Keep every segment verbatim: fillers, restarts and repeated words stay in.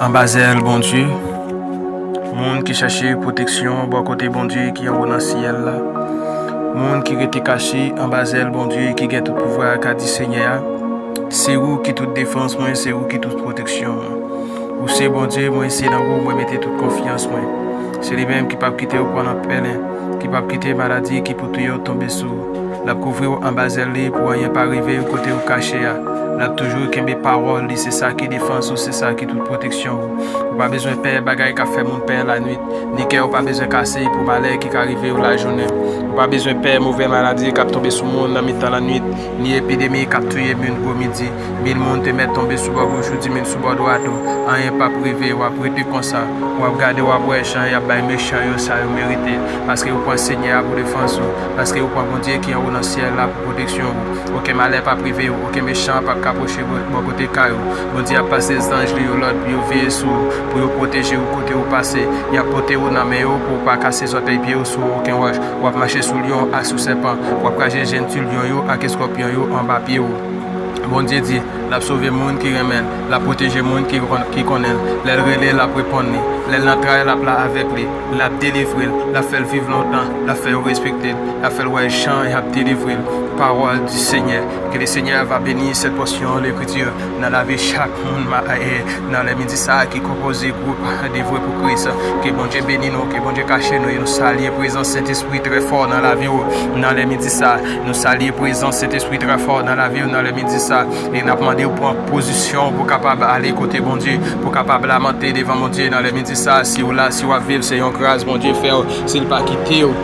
Anba zèl Bondye, moun ki chache pwoteksyon bò kote Bondye ki anwo nan syèl la, moun ki rete kache anba zèl Bondye ki gen tout pouvwa a, ka di Senyè a, se ou ki tout defans mwen, se ou ki tout pwoteksyon mwen. Ou se Bondye, mwen se nan ou mwen mete tout konfyans mwen. Se li menm ki p ap kite w pran nan pèlen, ki p ap kite maladi ki pou touye w tonbe sou ou. L ap kouvri w anba zèl li pou anyen pa rive w kote w kache a. L ap toujou kenbe pawòl li, se sa ki defans ou, se sa ki tout pwoteksyon ou. Ou pa bezwen pè bagay k ap fè moun pè lannwit, ni kè w pa bezwen kase pou malè ki ka rive w lajounen. Ou pa bezwen pè movè maladi k ap tonbe sou moun nan mitan lannwit, ni epidemi k ap touye moun gwo midi. Mil moun te mèt tonbe sou bò goch ou, di mil sou bò dwat ou. Anyen p ap rive, w ap rete konsa. W ap gade, w ap wè jan y ap bay mechan yo sa yo merite, paske ou pran Senyè a pou defans ou, paske ou pran Bondye ki anwo nan syèl la pou pwoteksyon ou. Okenn malè p ap rive ou, okenn mechan p ap ka pwoche bò bò kote kay ou. Bondye ap pase zanj li yo lòd pou yo veye sou ou, pou yo pwoteje ou kote ou pase. Y ap pote ou nan men yo pou ou pa kase zòtèy pye ou sou okenn wòch. W ap mache sou lyon ak sou sèpan. W ap kraze jenti lyon yo ak eskòpyon yo anba pye ou. Bondye di, l ap sove moun ki renmen l, l ap pwoteje moun ki kon- ki konnen l. Lè l rele, l ap reponn li. Lè l nan tray, l ap la avèk li. L ap delivre l, l ap fè l viv lontan, l ap fè yo respekte l, l ap fè l wè jan y ap delivre l. Parole du Seigneur. Que le Seigneur va bénir cette portion d'écriture dans la vie de chaque monde ma- et dans les médias qui composent groupe de vre pou Kris. Ke Bondye beni nou, ke Bondye kache nou, e nou salye prezans Sentespri trè fò nan lavi w. Nan lè midi sa, nou salye prezans Sentespri trè fò nan lavi w nan lè midi sa. E n ap mande w pran pozisyon pou kapab ale kote Bondye, pou kapab lamante devan Bondye nan lè midi sa. Si w la, si w ap viv, se yon gras Bondye fè w. Si l pa kite w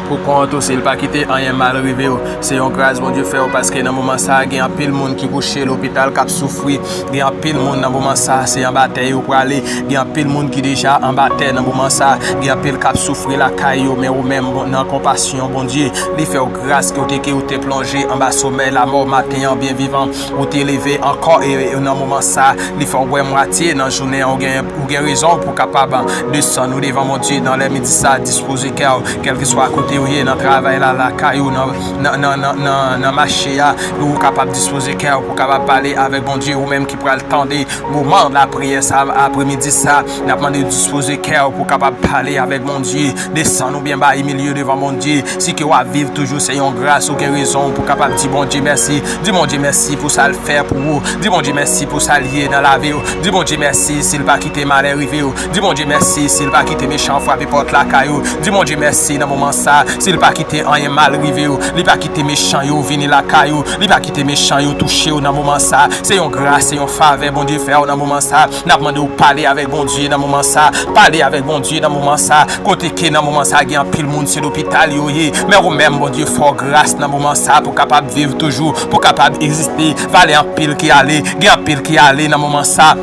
pou kont ou, si l pa kite anyen mal rive w, se yon gras Bondye fè w, paske nan moman sa, gen anpil moun ki kouche lopital k ap soufri. Gen anpil moun nan moman sa, se anba tè yo prale. Gen anpil moun ki deja anba tè nan moman sa. Gen anpil k ap soufri lakay yo, men ou menm, bon, nan konpasyon Bondye, li fè w gras kote ke ou te plonje anba somèy lamò maten an, byen vivan, ou te leve ankò, e e nan moman sa, li fè w wè mwatye nan jounen an, ou gen, ou gen rezon pou kapab desann ou devan Bondye nan lè midi sa, dispoze kè w, kèlkeswa kote ou ye, nan travay la, lakay ou, nan, nan, nan, nan, nan, nan mache a, ou kapab dispoze kè w pou kapab pale avèk Bondye, ou menm ki pral tande moman lapriyè sa, apremidi sa, n ap mande w dispoze kè w pou kapab pale avèk Bondye, desann ou byen ba imilye devan Bondye. Si ke w ap viv toujou, se yon gras, ou gen rezon pou kapab di Bondye mèsi. Di Bondye mèsi pou sa l fè pou ou. Di Bondye mèsi pou sa l ye nan lavi w. Di Bondye mèsi si l pa kite malè rive w. Di Bondye mèsi si l pa kite mechan frape pòt lakay ou. Di Bondye mèsi nan moman sa, si l pa kite anyen mal rive w. Li pa kite mechan yo vini lakay ou. Li pa kite mechan yo touche w nan moman sa. Se yon gras, se yon favè Bondye fè w nan moman sa. N ap mande w pale avèk Bondye nan moman sa. Pale avèk Bondye nan moman sa. Kote ke nan moman sa, gen anpil moun se lopital yo ye. Men ou menm, Bondye fè w gras nan moman sa pou kapab viv toujou, pou kapab egziste. Vale anpil ki ale, gen anpil ki ale nan moman sa,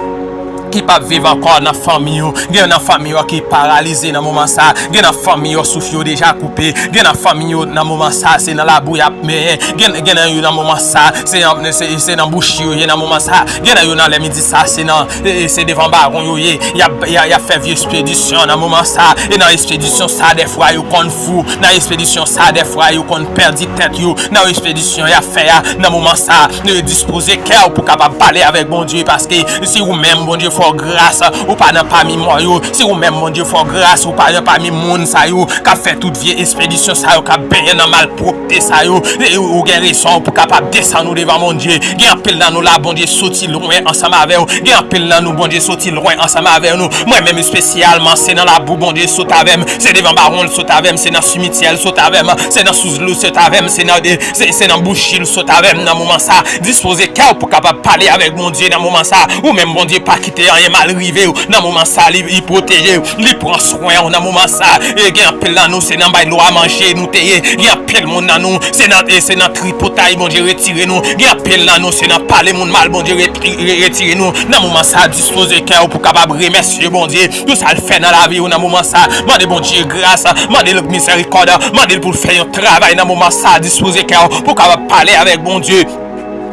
ki p ap viv ankò nan fanmi yo. Gen nan fanmi yo ki paralize nan moman sa. Gen nan fanmi yo souf yo deja koupe. Gen nan fanmi yo nan moman sa, se nan labou y ap menyen. Gen, gen nan yo nan moman sa, se nan, se, se nan bouchi yo ye nan moman sa. Gen nan yo nan lè midi sa, se nan, e, e, se devan bawon yo ye. Y ap, y a, y ap fè vye espedisyon nan moman sa. E nan espedisyon sa, dèfwa yo konn fou. Nan espedisyon sa, dèfwa yo konn pèdi tèt yo. Nan espedisyon y ap fè a, nan moman sa, e, dispoze kè w pou kapab pale avèk Bondye, paske si ou menm, Bondye fè w gras, ou pa nan pami mò yo. Si ou menm, Bondye fè w gras, ou pa nan pami moun sa yo k ap fè tout vye espedisyon sa yo, k ap benyen nan malpwòpte sa yo, e ou, ou gen rezon pou kapab desann ou devan Bondye. Gen anpil nan nou la, Bondye soti lwen ansanm avè w. Gen anpil nan nou, Bondye soti lwen ansanm avè nou. Mwen menm espesyalman, se nan labou Bondye sot avè m. Se devan bawon l sot avè m. Se nan simityè l sot avè m. Se nan sous dlo sot avè m. Se nan, se, se nan bouchi l sot avè m nan moman sa. Dispoze kè w pou kapab pale avèk Bondye nan moman sa. Ou menm, Bondye pa kite anyen mal rive w. Nan moman sa, li, li pwoteje w. Li pran swen w nan moman sa. E gen anpil nan nou, se nan bay lwa manje nou te ye. Gen anpil moun nan nou, se nan, e se nan tripotay Bondye retire nou. Gen anpil nan nou, se nan pale moun mal Bondye re- re- retire nou. Nan moman sa, dispoze kè w pou kapab remèsye Bondye pou sa l fè nan lavi w nan moman sa. Mande Bondye gras, mande l mizèrikòd, mande l pou l fè yon travay nan moman sa. Dispoze kè w pou kapab pale avèk Bondye.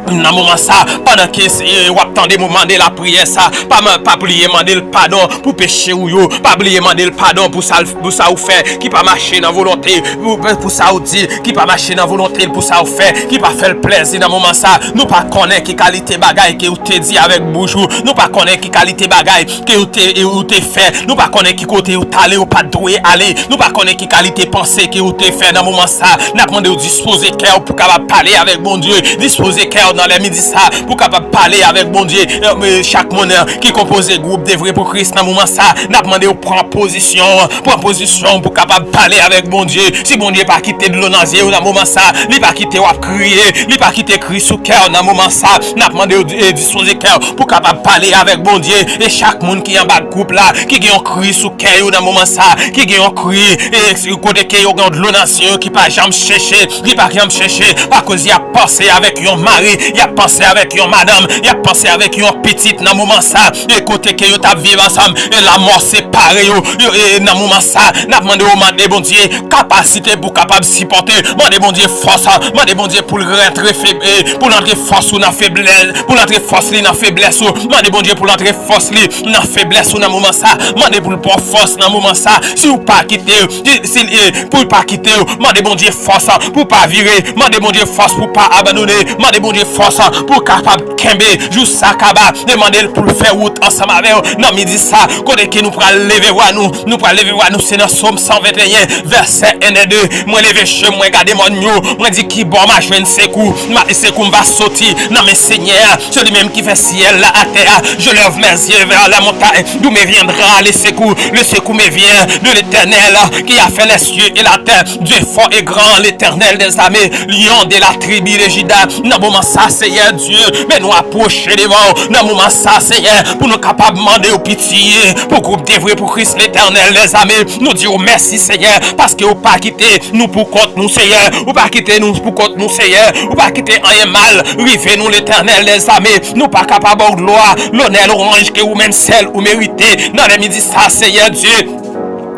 Nan moman sa, pandan ke w ap tande m, mande lapriyè sa, pa bliye mande l padon pou peche w yo. Pa bliye mande l padon pou sa, pou sa ou fè ki pa mache nan volonte, pou sa ou di ki pa mache nan volonte l, pou sa ou fè ki pa fè l plezi nan moman sa. Nou pa konnen ki kalite bagay ke ou te di avèk bouch ou. Nou pa konnen ki kalite bagay ke ou te, ou te fè. Nou pa konnen ki kote ou t ale, ou pa t dwe ale. Nou pa konnen ki kalite panse ke ou te fè nan moman sa. N ap mande w dispoze kè w pou kapab pale avèk Bondye. Dispoze kè w nan lè midi sa pou kapab pale avèk Bondye. Chak moun ki konpoze gwoup Devre pou Kris nan moman sa, n ap mande w pran pozisyon, pran pozisyon pou kapab pale avèk Bondye. Si Bondye pa kite dlo nan zye w nan moman sa, li pa kite w ap kriye, li pa kite kri sou kè w nan moman sa, n ap mande w dispoze kè w pou kapab pale avèk Bondye. E chak moun ki anba gwoup la, ki gen yon kri sou kè yo nan moman sa, ki gen yon kri, e kote ke yo gen dlo nan zye yo ki pa janm seche, ki pa janm seche, akoz y ap panse avèk yon mari, y ap panse avèk yon madanm, y ap panse avèk yon pitit nan moman sa, e kote ke yo t ap viv ansanm, e lanmò separe yo, yo, e nan moman sa, n ap mande w mande Bondye kapasite pou kapab sipòte, mande Bondye fòs, mande Bondye pou l rantre feb, e pou l antre fòs ou nan feblès, pou l antre fòs li nan feblès ou, mande Bondye pou l antre fòs li nan feblès ou nan moman sa. Mande pou l ba w fòs nan moman sa. Si w pa kite, si, si, e, pou l pa kite w, mande Bondye fòs pou w pa vire. Mande Bondye fòs pou w pa abandone. Mande Bondye fòs pou w kapab kenbe jou sa kaba. E mande l pou l fè wout ansanm avè w nan midi sa. Kote ke nou pral leve vwa nou? Nou pral leve vwa nou, se nan Sòm san venteyen, vèsè en e de. Mwen leve je m, mwen gade mòn yo. Mwen di, ki bò m a jwenn sekou? M a, sekou m va soti nan men Senyè a. C'est lui-même qui fait ciel la, terre. Je lève mes yeux vers la montagne, d'où me viendra le secours? Le secours me vient de l'Éternel qui a fait les cieux et la terre. Dieu fort et grand, l'Éternel des armées, lion de la tribu de Juda. Nan moman sa, Senyè Dye, men nou apwoche devan w. Nan moman sa, Senyè, pou nou kapab mande w pitye pou gwoup Devre pou Kris, Letènèl dèzame. Nou di w mèsi, Senyè, paske w pa kite nou pou kont nou, Senyè. Ou pa kite nou pou kont nou, Senyè. Ou pa kite anyen mal rive nou, Letènèl dèzame. Nou pa ka pa ba w glwa, lonè, lwanj ke ou menm sèl ou merite. Nan lè midi sa, Senyè Dye,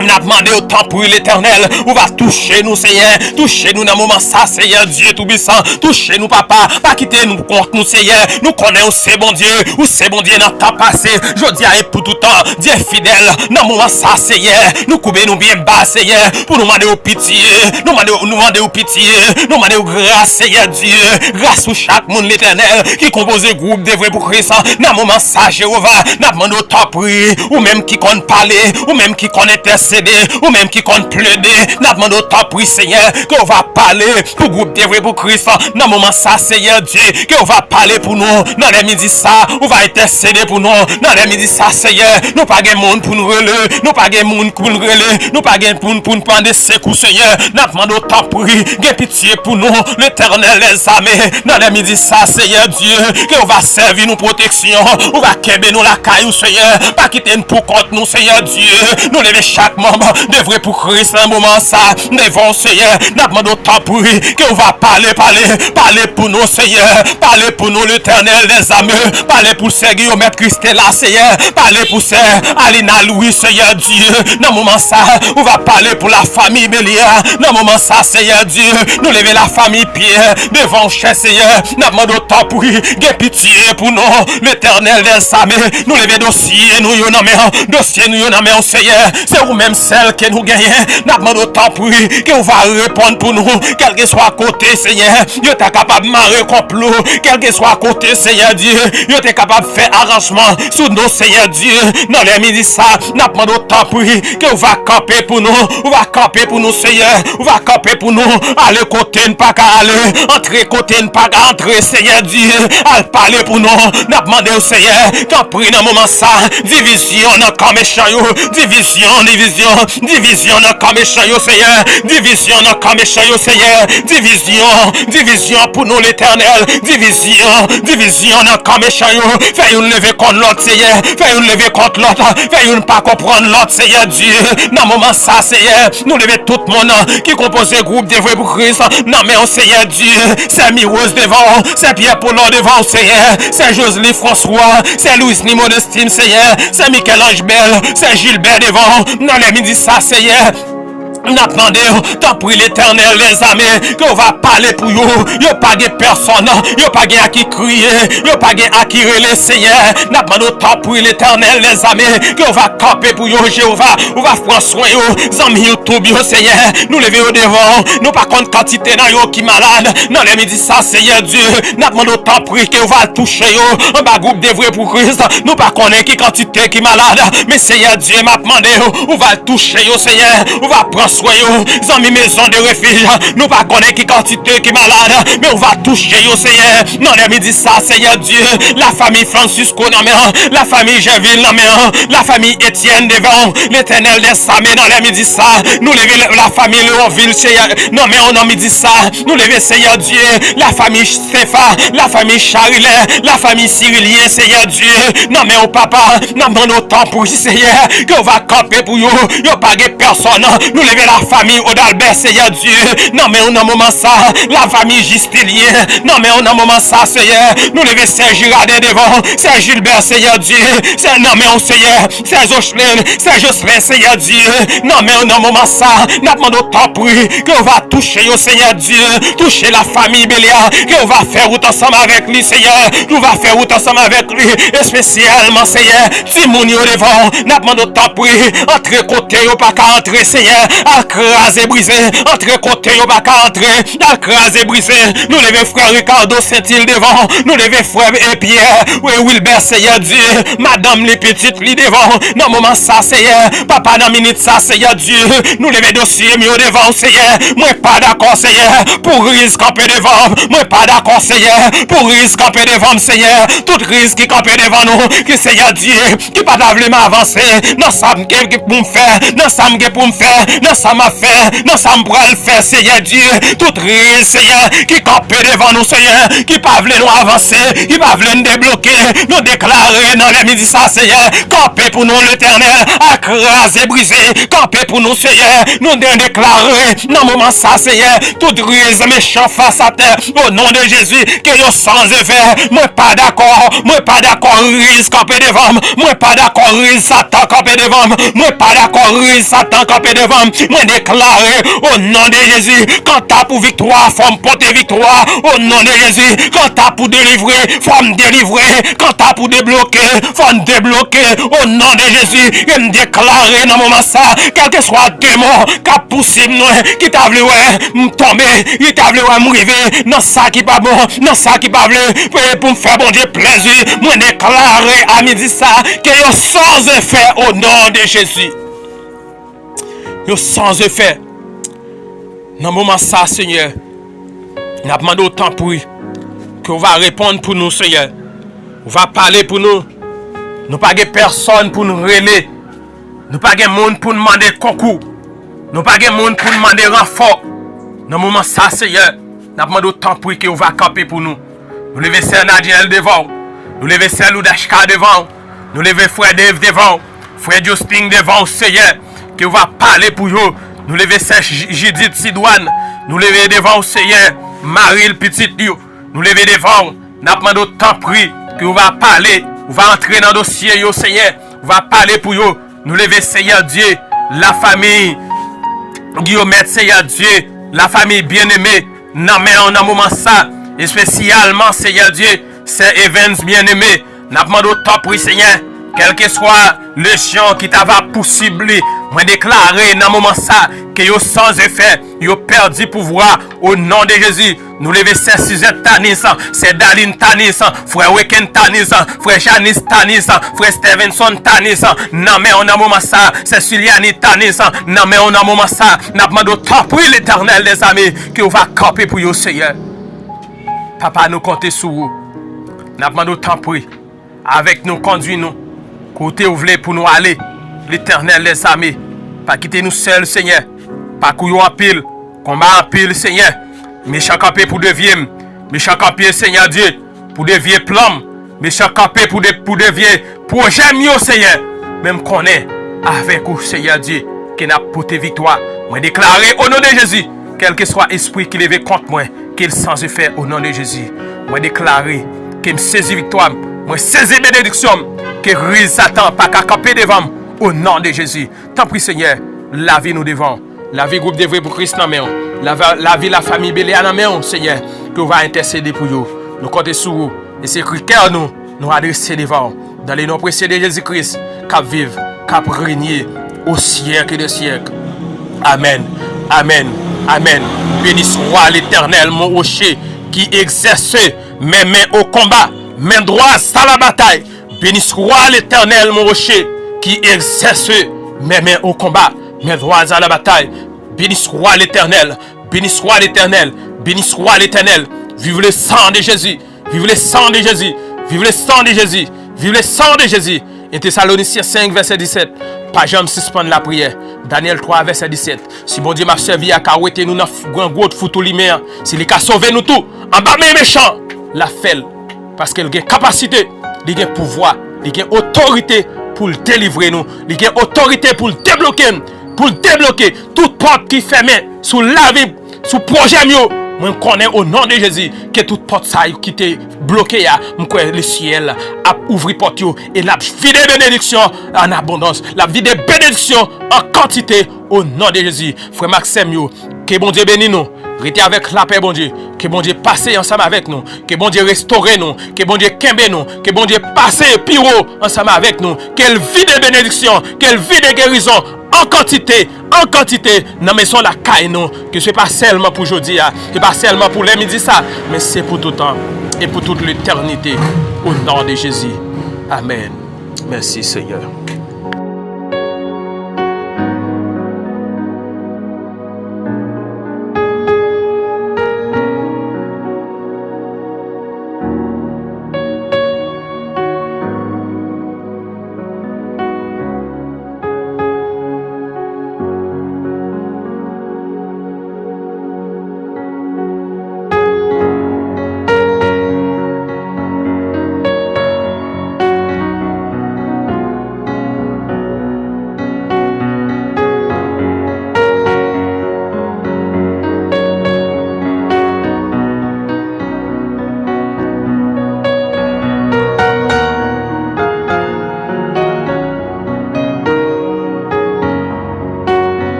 n ap mande w, tanpri, Letènèl, ou va touche nou, Senyè. Touche nou nan moman sa, Senyè Dye Toupisan. Touche nou, Papa. Pa kite nou kont nou, Senyè. Nou konnen ou se Bondye. Ou se Bondye nan tan pase, jodi a e pou toutan. Dye fidèl, nan moman sa, Senyè, nou koube nou byen ba, Senyè, pou nou mande w pitye. Nou mande w, nou mande w pitye. Nou mande w gras, Senyè Dye. Gras sou chak moun, Letènèl, ki konpoze gwoup Devre pou Kris. Nan moman sa, Jewova, n ap mande w, tanpri, ou menm ki konn pale, ou menm ki konn entèsede, ou menm ki konn plede, n ap mande w, tanpri, Senyè, ke w va pale pou gwoup Devre pou Kris. Nan moman sa, Senyè Dye, ke w va pale pou nou. Nan lè midi sa, ou va entèsede pou nou. Nan lè midi sa, Senyè, nou pa gen moun pou n rele. Nou pa gen moun pou n rele. Nou pa gen moun pou n mande sekou, Senyè. N ap mande w, tanpri, gen pitye pou nou, Letènèl dèzame. Nan lè midi sa, Senyè Dye, ke w va sèvi nou pwoteksyon. Ou va kenbe nou lakay ou, Senyè. Pa kite n pou kont nou, Senyè Dye. Nou leve chak manm Devre pou Kris nan moman sa devan w, Senyè. N ap mande w, tanpri, ke w va pale, pale, pale pou nou, Senyè. Pale pou nou, Letènèl dèzame. Pale pou sè Guillaume Christella, Senyè. Pale pou sè Alina Louis, Senyè Dye. Nan moman sa, ou va pale pou lafanmi Béliard. Nan moman sa, Senyè Dye, nou leve lafanmi Pierre devan w, chè Senyè. N ap mande w, tanpri, gen pitye pou nou, Letènèl dèzame. Nou leve dosye nou yo nan men w. Dosye nou yo nan men w, Senyè. Se ou menm sèl ke nou genyen. N ap mande w, tanpri, ke w va reponn pou nou, kèlkeswa kote, Senyè, yo ta kapab mare konplo, kèlkeswa kote, Senyè Dye, yo te kapab fè aranjman sou nou, Senyè Dye. Nan lè midi sa, n ap mande w, tanpri, ke w va kanpe pou nou, ou va kanpe pou nou, Senyè, ou va kanpe pou nou, ale kote n pa ka ale, antre kote n pa ka antre, Senyè Dye, al pale pou nou. N ap mande w, Senyè, tanpri, nan moman sa, divizyon nan kan mechan yo, divizyon, divizyon, divizyon nan kan mechan yo, Senyè, divizyon nan kan mechan yo, Senyè, divizyon, divizyon pou nou, Letènèl, divizyon, divizyon nan kan mechan yo, fè youn leve kont lòt, Senyè, fè youn leve kont lòt, fè youn pa konprann lòt, Senyè Dye, nan moman sa, Senyè, nou leve tout moun ki konpoze gwoup Devre pou Kris nan men w, Senyè Dye. Sè Miwòz devan w, sè Pyè Polò devan w, Senyè. Sè Josely François, sè Louisny Modestime, Senyè. Sè Michel-Ange Bell, sè Gilbert devan w. Nan lè midi sa, Senyè, N ap mande w, tanpri, Letènèl dèzame, ke w va pale pou yo. Yo pa gen pèsòn, yo pa gen a ki kriye, yo pa gen a ki rele, Senyè. N ap mande w, tanpri, Letènèl dèzame, ke w va kanpe pou yo, Jewova. Ou va pran swen yo, zanmi YouTube yo, Senyè. Nou leve yo devan w. Nou pa konn kantite nan yo ki malad. Nan lè midi sa, Senyè Dye, n ap mande w, tanpri, ke w va touche yo anba gwoup Devwe pou Kris. Nou pa konnen ki kantite ki malad, men Senyè Dye, m ap mande w, ou va touche yo, Senyè. Ou va pran swen yo. Zanmi Maison de Refuge, nou pa konnen ki kantite ki malad, men ou va touche yo, Senyè. Nan lè midi sa, Senyè Dye, lafanmi Francisco nan men w, lafanmi Gerville nan men w, lafanmi Etienne devan w, Letènèl dèzame, nan lè midi sa, nou leve lafanmi Leonville, Senyè, nan men w nan midi sa. Nou leve, Senyè Dye, lafanmi Stefa, lafanmi Charilè, lafanmi Sirilyen, Senyè Dye, nan men w, Papa. N ap mande w, tanpri, Senyè, ke w va kanpe pou yo. Yo pa gen pèsòn. Nou leve lafanmi Odalbè, Senyè Dye, nan men w nan moman sa. Lafanmi Jistilyen, nan men w nan moman sa, Senyè. Nou leve sè Jiraden devan w, sè Jilbè, Senyè Dye, sè nan men w, Senyè. Sè Joslin, sè Joslin, Senyè Dye, nan men w nan moman sa. N ap mande w, tanpri, ke w va touche yo, Senyè Dye. Touche lafanmi Belia, ke w va fè wout ansanm avèk li, Senyè. Ou va fè wout ansanm avèk li, espesyalman, Senyè, timoun yo devan w. N ap mande w, tanpri, antre kote yo pa ka antre, Senyè. Al kraze brize, antre kote yo pa ka antre. Al kraze brize. Nou leve frè Ricardo Sentil devan w. Nou leve frè, e, Pierre, wi, Wilbert, Senyè Dye. Madanm li, pitit li devan w. Nan moman sa, Senyè. Papa, nan minit sa, Senyè Dye. Nou leve dosye m yo devan w, Senyè. Mwen pa dakò, Senyè, pou riz kanpe devan m. Mwen pa dakò, Senyè, pou riz kanpe devan m, Senyè. Tout riz ki kanpe devan nou, ki, Senyè Dye, ki pa ta vle m avanse nan sa m gen pou m fè, nan sa m gen pou m fè, nan sa m ap fè, nan sa m pral fè, Senyè Dye. Tout riz, Senyè, ki kanpe devan nou, Senyè, ki pa vle nou avanse, ki pa vle n debloke, nou deklare nan lè midi sa, Senyè, kanpe pou nou, Letènèl, al kraze brize, kanpe pou nou, Senyè. Nou de-, deklare nan moman sa, Senyè, tout riz mechan fas atè, o non de Jezi, ke yo san efè. Mwen pa dakò, mwen pa dakò riz kanpe devan m. Mwen pa dakò riz Satan kanpe devan m. Mwen pa dakò riz Satan kanpe devan m. Mwen deklare, o non de Jezi, kanta pou viktwa, fò m pote viktwa. O non de Jezi, kanta pou delivre, fò m delivre. Kanta pou debloke, fò n debloke. O non de Jezi, e m deklare nan moman sa, kèlkeswa demon k ap pouse m lwen, ki ta vle wè m tonbe, ki ta vle wè m rive nan sa ki pa bon, nan sa ki pa vle, pou, pou m fè Bondye plezi, mwen deklare a midi sa, ke yo san efè o non de Jezi. Yo san efè. Nan moman sa, Senyè, n ap mande w tanpri ke w va reponn pou nou, Senyè. Ou va pale pou nou. Nou pa gen pèsòn pou n rele. Nou pa gen moun pou n mande konkou. Nou pa gen moun pou n mande ranfò. Nan moman sa, Senyè, n ap mande w tanpri ke w va kanpe pou nou. Nou leve sè Nadiel devan w. Nou leve sè Loudachka devan w. Nou leve frè Dave devan w. Frè Justin devan w, Senyè. Ke w va pale pou yo. Nou leve sè J-, Judith Sidwan. Nou leve devan w, Senyè. Mari l, pitit li yo. Nou leve devan w. N ap mande w tanpri ke w va pale. Ou va antre nan dosye yo, Senyè. Ou va pale pou yo. Nou leve, Senyè Dye, lafanmi Guillaume, Senyè Dye, lafanmi byeneme, nan men w nan moman sa, espesyalman, Senyè Dye, sè Evans byeneme, n ap mande w tanpri, Senyè, kèlkeswa lejyon ki ta va pousib li, mwen deklare nan moman sa ke yo san efè, yo pèdi pouvwa, o non de Jezi. Nou leve sè Suzette Tanis, sè Daline Tanis, frè Weken Tanis, frè Janice Tanis, frè Stevenson Tanis, nan men w nan moman sa, sè Suliani Tanis, nan men w nan moman sa, n ap mande w tanpri, Letènèl dèzame, ke w va kanpe pou yo, Senyè. Papa, nou konte sou ou. N ap mande w tanpri, avèk nou, kondui nou kote w vle pou nou ale. Letènèl dèzame, pa kite nou sèl, Senyè. Pakou yo anpil, konba anpil, Senyè. Mechan kanpe pou devye m. Mechan kanpe, Senyè Dye, pou devye plan m. Mechan kanpe pou de-, pou devye pwojè m yo, Senyè. Men m konnen, avèk ou, Senyè Dye, ke n ap pote viktwa. Mwen deklare, o non de Jezi, kèlkeswa espri ki leve kont mwen, ke l san efè o non de Jezi. Mwen deklare ke m sezi viktwa m, mwen sezi benediksyon m, ke riz Satan pa ka kanpe devan m, o non de Jezi. Tanpri, Senyè, lavi nou devan w. Lavi gwoup Devwe pou Kris nan men w. Lavi, lavi lafanmi Bele a nan men w, Senyè, ke w va entèsede pou yo. Nou konte sou ou. E se kri kè nou, nou adrese devan w. Dans le nom précieux de Jésus-Christ, k ap viv, k ap renye au siècle des siècles. Amen. Amen. Amen. Béni soit l'Éternel, mon rocher, qui exerce mes mains au combat, mes doigts à la bataille. Béni soit l'Éternel, mon rocher, qui exerce mes mains au combat, mes doigts à la bataille. Béni soit l'Éternel. Béni soit l'Éternel. Béni soit l'Éternel. Vive le sang de Jésus. Vive le sang de Jésus. Vive le sang de Jésus. Vive le sang de Jésus. En Tesalonisyen senk vèsè disèt. Pa janm sispann lapriyè. Danyèl twa vèsè disèt. Si Bondye m ap sèvi a ka wete nou nan f- gran gwòt foutou limen an, si li ka sove nou tou anba men mechan, l ap fè l. Paske l gen kapasite, li gen pouvwa, li gen otorite pou l delivre nou, li gen otorite pou l debloke n, pou l debloke tout pòt ki fèmen sou lavi, sou pwojè m yo. Mwen konnen o non de Jezi ke tout pòt sa yo ki te bloke a, m kwè lesyèl ap ouvri pòt yo e l ap vide benediksyon an abondans, l ap vide benediksyon an kantite o non de Jezi. Frè m ak sè m yo, ke Bondye beni nou. Rete avèk lapè Bondye. Ke Bondye pase ansanm avèk nou. Ke Bondye restore nou. Ke Bondye kenbe nou. Ke Bondye pase pi wo ansanm avèk nou. Ke l vide benediksyon. Ke l vide gerizon an kantite, an kantite nan mezon lakay nou. Ke se pa sèlman pou jodi a. Se pa sèlman pou lè midi sa. Men se pou toutan. E pou tout letènite. O non de Jezi. Amèn. Mèsi, Senyè.